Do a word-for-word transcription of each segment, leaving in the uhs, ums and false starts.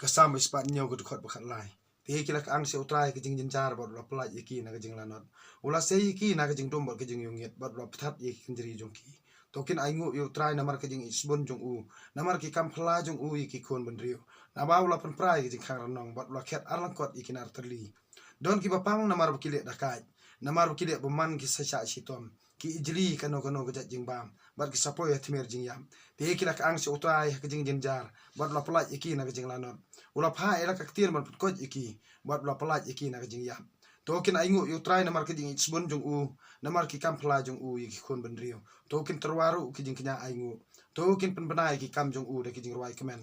Salm spah hynñiew ka dkhot ba khatlai. Te ki la kyang sha U Trai ka jingjynjar bad u la pyllait ïa ki na ka jinglanot. U la sei ïa ki na ka jingdum bad ka jingïohngit bad u la pynthad ïa ki kynjri jong ki. To kin ainguh ïa U Trai namar ka jingïeit sbun jong u, namar ki kam phylla jong u ïa ki khun bynriew. Naba u la pynpra ïa ka jingkhang rnong bad u la khet arlyngkot ïa ki nar tylli. Don kiba pang namar ba ki leh dakaid, namar ba ki leh bymman ki sa shah shitom, ki ijli kano kano ka jait jingbam bad ki sa poi ha tmier jingïap. Te ki la kyang sha U Trai ha ka jingjynjar bad u la pyllait ïa ki na ka jinglanot. U la phah ïa la ka ktien ban pynkhuid ïa ki bad u la pyllait ïa ki na ka jingïap. To kin ainguh ïa U Trai namar ka jingïeit sbun jong u, namar ki kam phylla jong u ïa ki khun bynriew. To kin tyrwa ruh ki jingkñia ainguh. To kin pynbna ïa ki kam jong u da ki jingrwai kmen.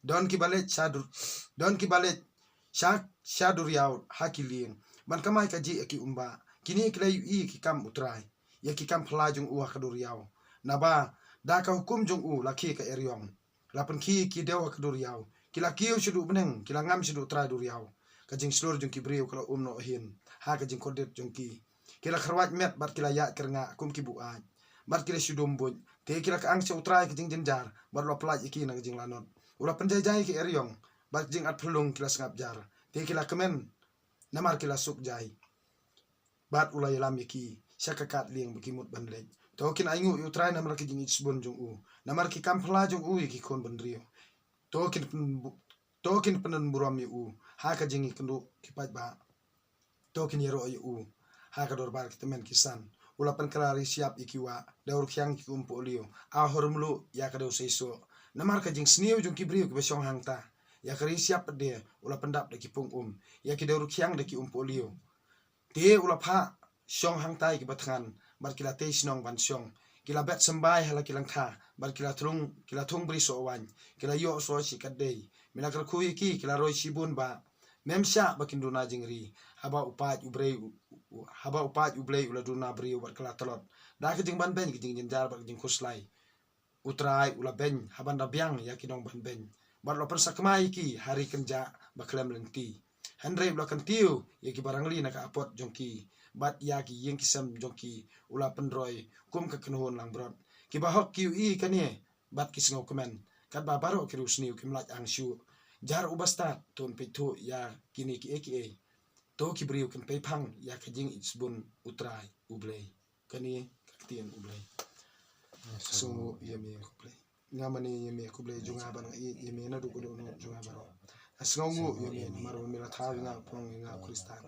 Don kiba leit sha dur-, don kiba leit sha, sha duriaw ha ki lieng ban kamai kajih ïa ki umbah. Kine ki la ïohi ïa ki kam U Trai, ïa ki kam phylla jong u ha ka duriaw. Naba da ka hukum jong u la khie ka eriong, la pynkhie ki dew ha ka duriaw. Ki la kiew shaduh bneng, ki la ngam shaduh trai duriaw. Ka jingshlur jong ki briew ka la um noh hin ha ka jingkordit jong ki. Ki la kyrwat met bad ki la ïaid kyrngah kum ki buaid bad ki la shu dum buit. Te ki la kyang sha U Trai ka jingjynjar bad u la pyllait ïa ki na ka jinglanot. U la pynjai jai ïa ki eriong bad ka jingat phyllung ki la sngap jar. Te ki la kmen namar ki la suk jai bad u la ïalam ïa ki sha ka kad lieng ba ki mut ban leit. To kin ainguh ïa U Trai namar ka jingïeit sbun jong u, namar ki kam phylla jong u ïa ki khun bynriew. To kin pyn-, to kin pynburom ïa u ha ka jingïakynduh ki paidbah. To kin ïaroh ïa u ha ka dorbar ki tymmen ki san. U la pynkylla ri shyiap ïa ki wah, dewrkhiang ïa ki umpohliew, ahur mluh ïa ka dewseisoh. Namar ka jingsniew jong ki briew kiba shong hangta. Ïa ka ri shyiap pat de u la pyndap da ki pung um, ïa ki dewrkhiang da ki umpohliew. Te u la phah shong hangta ïa kiba thngan bad ki la tei shnong ban shong. Ki la bet symbai ha la ki lyngkha bad ki la thung, ki la thung bri soh waiñ. Ki la ïoh soh shi katdei. Me la kyrkhu ïa ki, ki la roi shibun ba mem shah ba kin duna jingri. Haba u paid U Blei u, u, haba u paid U Blei u la duna briew bad ka la tlot da ka jingbanbeiñ, ka jingjynjar bad ka jingkhuslai. U Trai u la beiñ ha ban da biang ïa ki nongbanbeiñ bad u la pynsakma ïa ki ha ri kynjah ba khlem lynti. Hynrei u la kyntiew ïa kiba rangli na ka apot jong ki bad ïa ki ïing ki sem jong ki u la pynroi kum ka kynhun langbrot. Kiba hok ki ïohi kane bad ki sngewkmen, katba baroh ki riewsniew kim lait ang shuh. Jar u bastad, to un peit thuh ïa kine kiei kiei. To ki briew kin pei phang ïa ka jingïeit sbun U Trai U Blei. Kane ka ktien U Blei. Sngewnguh ïa me ko Blei. Nga mane ïa me ko Blei jong nga bad nga ïeit ïa me naduh ka dohnud jong nga baroh. Nga sngewnguh ïa me namar ba me la thaw ïa nga, pynlong ïa nga u Khristan.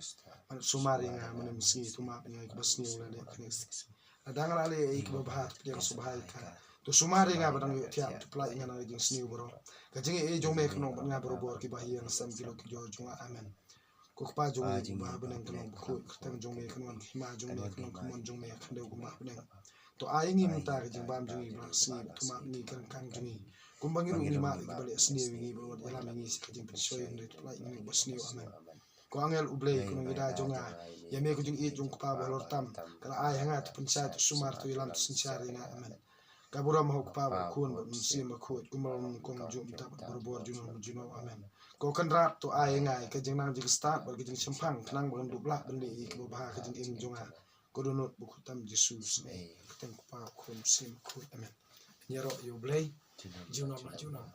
Bad sumar ïa nga mynne mynsngi, to map ïa nga ïa kaba sniew la leh kane ka sngi. Lada nga la leh ïa kaba bha, to pdiang sngewbha ïa ka. To sumar ïa nga ba dang ïohthiah, to pynlait ïa nga na ka jingsniew baroh. Ka jingaiei jong me kan long bad nga barabor, kiba ha ïing ha sem ki long ki jor jong nga. Amen. Ko Kpa jong ngi uba ha bneng, kan long bakhuid ka kyrteng jong me, kan wan ka hima jong me, kan long ka mon jong me ha khyndew kumba ha bneng. To ai ïa ngi mynta ka jingbam jong ngi balang ka sngi, bad to map ïa ngi ki ryngkang jong ngi kumba ngi ruh ngi map ïa kiba leh sniew ïa ngi, bad wat ïalam ïa ngi sha ka jingpynshoi, hynrei to pynlait ïa ngi na uba sniew. Amen. Ko angel U Blei, ko nongïada jong nga, ïa me ka jingïeit jong U Kpa ba halor tam ka la ai ha nga, to pynshai, to sumar, to ïalam, to synshar ïa nga. Amen. Ka burom ha U Kpa bad U Khun bad U Mynsiem Bakhuid, kumba la long nyngkong, juh mynta bad barabor, junom junom. Amen. Ko Kynrad, to ai ïa nga ïa ka jingnang jingstad bad ka jingshemphang, khnang ba ngan dup lah ban leh ïa kaba bha ha ka jingim jong nga. Ko Dohnud Bakhuid tam Jisu, sngewbha ïa ka kyrteng U Kpa, U Khun, U Mynsiem Bakhuid. Amen. Ïaroh ïa U Blei. Junom la junom.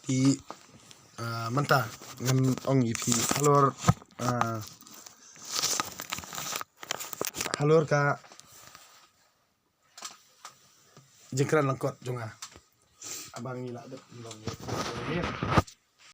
Te, ah, mynta ngan ong ïa phi halor, ah, halor ka jingkren lyngkot jong nga. Haba ngi la dep long ïa